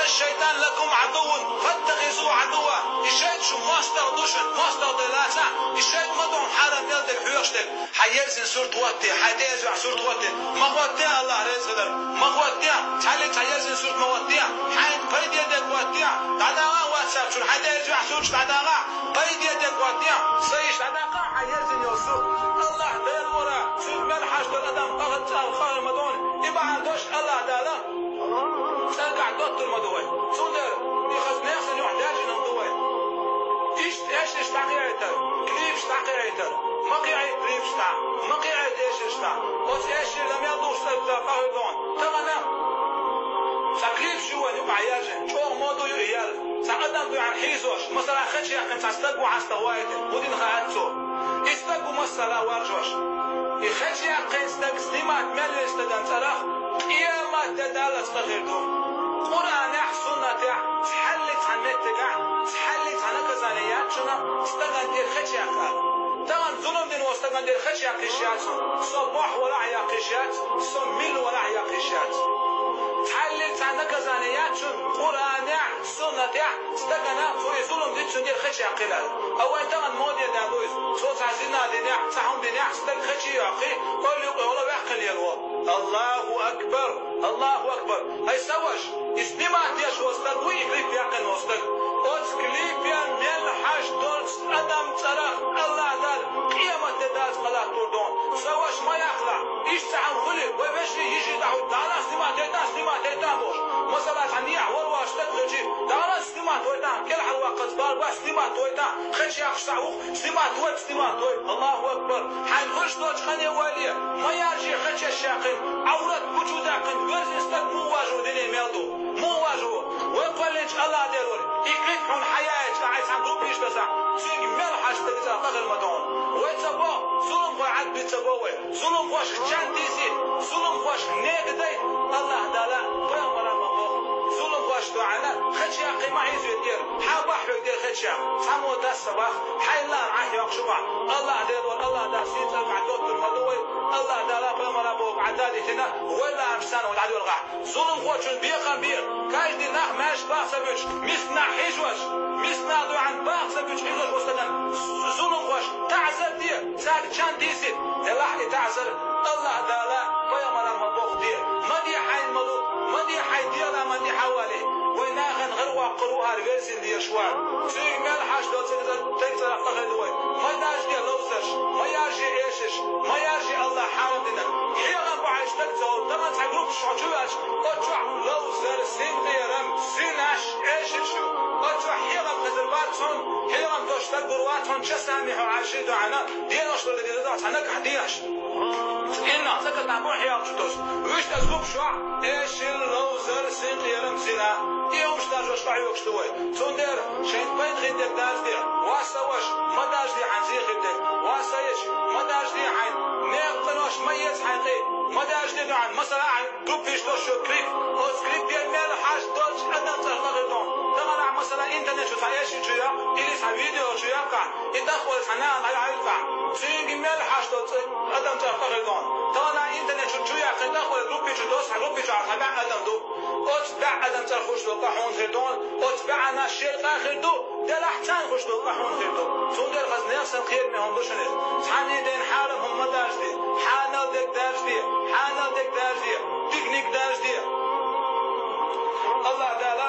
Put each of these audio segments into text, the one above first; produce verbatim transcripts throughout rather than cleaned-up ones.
الشيطان لكم عدو فاتخذوه عدوا. И шайтӀа шун мостагӀа ду шун, мостагӀа дай лаца, и шайтӀа ма ду хьарам мел дерг хьоьхуш дерг. Хьай ерзина сурт вотте, хьай тӀаерзаваь сурт вотте. Ма вотте, Аллах реза хилар. Ма вотте, цхьаллиг цхьа ерзина сурт ма вотте. Хьайна пайде дерг вотте. ДӀадагӀа WhatsApp чура, хьай тӀаерзаваь сурташ дӀадагӀа. Пайде дерг вотте. Са йиш дӀадаккха хьай ерзина йолу сурт. Аллах Дела вара, цуьнга мел хьажа долу адам къахар цӀарах къахар ма ду. И бахьана долуш Аллах Дала цӀергахь доттур ма ду вай. Цундела и хаза нехан юьхь даьржина ма ду вай. Иштта эшарш дӀакхиийтар, клипаш дӀакхиийтар. Ма кхиийта клипаш дӀа, ма кхиийта эшарш дӀа. Оцу эшарш дан мел духуш стаг цара къахуьйту хьуна. Тахана цхьа клипаш ю вайн юкъахь яьржина, чӀогӀа моду ю и яьлла. Цхьа адам ду хьуна хьийзош, масала, хечъяьккхина цхьа стаг ву хьан стаг ваийтина, хӀун дина хаьа цо? И стаг ву масала варжош. И хечъяьккхина стаг снимать мел вина стаган цӀарах къематде даллалц къа хир ду. Къуръанехь, суннатехь, цхьаллиг цхьана меттигехь, цхьаллиг цхьа наказание яц шуна стагана тӀера хечъяккха. Тахана зулам дина волу стагана тӀера хечъяккха йиш яц, со бохь валахь яккха йиш яц, со милла валахь яккха йиш яц. Цхьаллиг цхьа наказание яц шуна Къуръанехь, суннатехь, стагана цо и зулам дича цуьнан тӀера хечъяккхина. А вайн тахана моде даьлла ду иза. Цо цхьа зина динехь, цхьа хӀума динехь, стаг хече а йоккхий, кӀорла юккъе вала ваьккхина лела ву. Аллаху акбар! Аллаху акбар! Ай, са ваша, и снимать деш волу стаг вуй, и клип яьккхина волу стаг. Оцу клипе мел хьажа долчу адам цӀарах Аллах Дала къематде даллалц къа латтор ду хьуна. Са ваша, ма яхлахь, иштта цхьа хӀума хуьлий, вай вежарий, йижарий дӀахӀуьтту, дӀагӀна снимать дайтахь, снимать дайтахь бохуш. Масала, цхьа нехьа вара воцуш стаг хилчий, дӀагӀна снимать вайтахь, кӀелхьарваккха хаза бала бац, снимать вайтахь, хечъяккхаш цхьа ву, снимать вайта, снимать вайта. Аллаху акбар! Хьайна хуьлуш долчу къане вале, ма яржий хечъеш яьккхина, Ӏаврат гучудаьккхина, верзина стаг муха важа ву дуьне мел ду? Муха важа ву? Вай кхоьллинчу Аллах Дела вара. И клип хьуна хьан яьлча, ахьа цхьана группа йиш дасахь, цуьнга мел хьажа стаг цӀарах къа хир ма ду хьуна. Вай ца боху, зуламхой Ӏад бен ца бо вай. Зуламхошка чан тийсийта, зуламхошка нега дайта Аллах Дала пайхамаран ма боху. Зуламхош ду хьуна, хечъяккхий ма хьийзойту тӀера, хьан бахь хьоьга тӀера хечъяккха, цхьаммо дас ца бахь, хьайн лаам Ӏехь йоккхуш ю бахь. Аллах Дела вара, Аллах Дала сийна цӀаргахь доттур ма ду вай, Аллах Дала пайхамаран боху Ӏад а дитина, вай лаамаш санна вай дӀадоьлхахь. Зуламхочун бекхам бе, каждый нах маьрша баха ца буьтуш, миска нах хьийзош, миска нах дуьхьал баха ца буьтуш хьийзош волу стагана зу-, зуламхош таӀзар де, цаьрга чан тийсийта, делахь и таӀзар Аллах Дала пайхамаран ма боху де. Ма де хьайна ма лу, ма де хьайн дела ма де хьан вале. Вай нахана гӀар воккхур ву хӀара верзина дезаш вара. Цуьнга мел хьажа долу стаг цӀарах къа хир ду вай. Ма дажде ловзарш, ма ярже эшарш, ма ярже Аллах хьарам динарг. Хьехам бу хьайн стаг ца волу, тахана цхьа группаш хьо чу ваьлча, оцу чохь ловзар, синкъерам, зинаш, эшарш ю. Оцу чохь хьехам хезар бац хьуна, хьехам долуш стаг гур вац хьуна, часами хьо Ӏаш ду хьуна, денош лардан деза цхьа нагахь дехаш. Инна, ца катам бу хьехам чу тосу. Вуьшта аса гуш вахь, эшил, ловзар, синкъерам, зина. И хӀумаш даржош къахьоьгуш ду вай. Цундела шайн пайда хир дерг дажде. Ва са ваша, ма дажде хьайн зен хир дерг. Ва са йиша, ма дажде хьайн. Нехан къинош ма эца хьайн къий. Ма дажде ду хьайн. Масала, хьайн группа йиш долуш йолу клип. Оцу клипе мел хьажа долчу адам цӀарах къа хир ду хьуна. Тахана, масала, интернет чу цхьа эши чу яьккхи, или цхьа видео чу яьккхи, и тӀаккха вай цхьа нана дӀаяхьийтахь, цуьнга мел хьажа долу цӀе-, адам цӀарах къа хир ду хьуна. Тахана интернет чу, чу яьккхина, тӀаккха вай группа чу тосу, цхьа группа чохь цхьа бӀе адам ду. Оцу бӀе адам цӀарах хуьлуш долу къа хьуна хир ду хьуна, оцу бӀе нах шайн къа хир ду, делахь царна хуьлуш долу къа хьуна хир ду. Цундела хаза нехан санна кхераме хӀума ду шуна иза. Цхьанне дайна хьарам хӀума ма дажде, хьанал дерг дажде, хьанал дерг дажде, диканиг дажде. Аллах Дала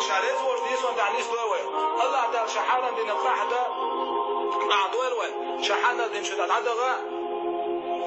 ша реза волчу дийцарна тӀехь нисдойла вай. Аллах Дала ша хьарам динарг къахьда-, къахьдойла вай. Ша хьанал динчу тӀехь дӀадагӀа,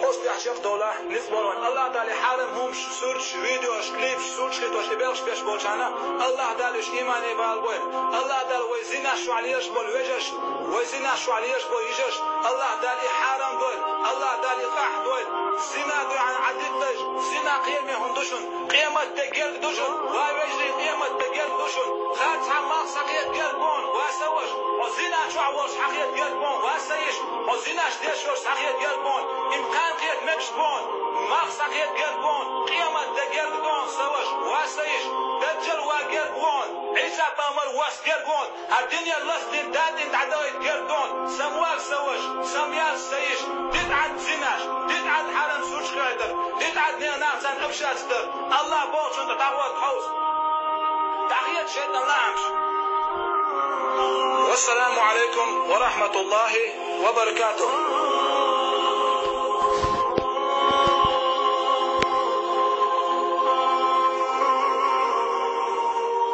оцу тӀехь чекхдовла ницкъ бойла вайна. Аллах Дала и хьарам хӀумаш, сурташ, видеош, клипаш, сурташ хӀиттош, и белхаш беш болчарна Аллах Дала уьш иймане балабойла. Аллах Дала вай зинаш чохь лелаш болу вежаршна, вай зинаш чохь лелаш болу йижаршна Аллах Дала и хьарам дойла, Аллах Дала и къахьдойла. Зина дуьхьал Ӏадитта дайша, зина кхераме хӀума ду шуна. Къематде герга ду шуна, ва вежарий, къематде герга ду шуна. Харцхьа малх схьакхета герга бу хьуна, ва са ваша. Хьо зина чохь волуш схьакхета герга бу хьуна, ва са йиша. Хьо зинаш деш волуш схьакхета герга бу хьуна. Иман кхана кхета мегаш бу хьуна. Малх схьакхета герга бу хьуна. Къематде герга ду хьуна, са ваша, ва са йиша. Даджал ван герга ву хьуна. Ӏийса пайхамар вас герга ву хьуна. ХӀара дуьне лаьцна дин, дадин дӀадахийта герга ду хьуна. Самавала, са ваша, самаяла, са йиша. Дитта Ӏад зинаш, дитта Ӏад хьарам сурташ кхийтар, дитта Ӏад нехан нахаца общаться дар. Аллах бохучунна тӀе дӀахӀотта хьовса. Ӏэхъет жетӀэ лъагъунщ. Уэссэламу алейкум уэ рахматуллахи уэ баракатух.